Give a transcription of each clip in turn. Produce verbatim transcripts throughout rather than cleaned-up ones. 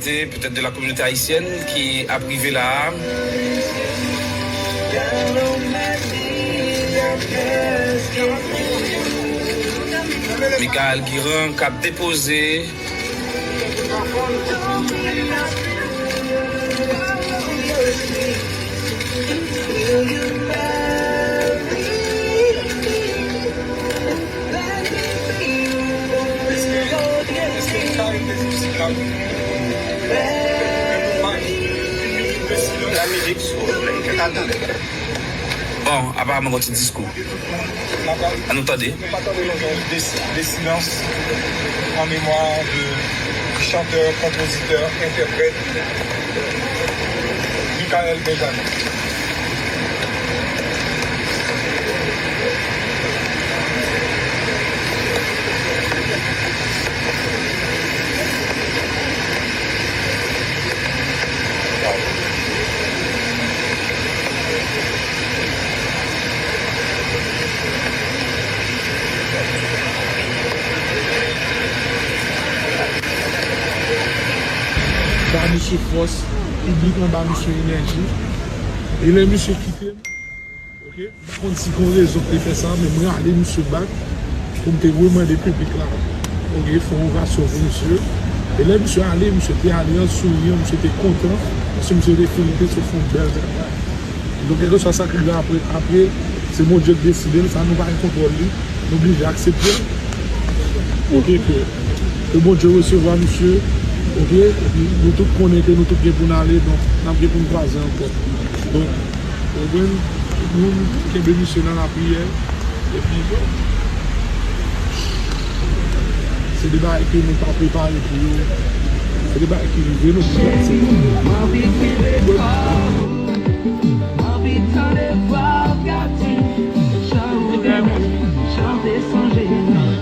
Petèt de la communauté haïtienne ki ap rive la a. Michael Guiran k ap depoze. Bon, aparaman gon ti diskou. Ann nou tande. Nou pa tande lonjans de, de silans an memwa de chantè, konpozitè, entèprèt Michael Benjamin. Ba misye fòs, piblik lan ba misye enèji. E lè misye kite m, oke, m pa konn si gon rezon ki te fè sa, men mwen rale misye bak pou m te remande piblik la, oke, fè yon ovasyon pou misye. E lè misye ale, misye te ale an souriyan, misye te kontan, paske misye te fin, te sot fè yon bèl travay. Donk, kèlkeswa sa k rive apre, apre, se Bondye k deside l, sa nou pa gen kontwòl li, nou blije aksepte l. Oke, ke, ke Bondye resevwa misye, oke, epi nou tout konnen ke nou tout gen pou n ale, donk, n ap gen pou n kwaze ankò. Donk, ou konprann, tout moun kenbe misye nan lapriyè, epi, bon, se de bagay ke nou pa prepare pou yo, se de bagay ki rive, nou pou aksepte. Mwen anvi kenbe kò ou. Mwen anvi tande vwa w k ap di, jan ou renmen chante sonje mwen.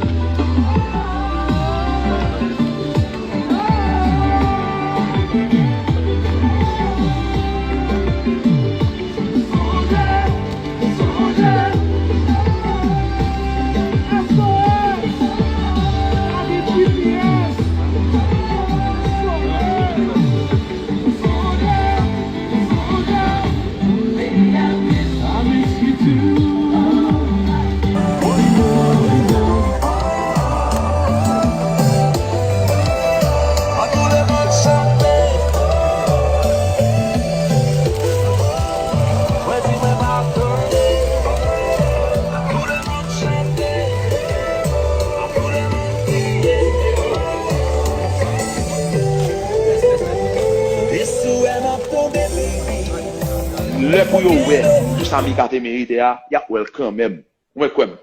Lè pou yo wè kisa Mika te merite a, y ap wè l kanmenm. Ou mèt kwè m.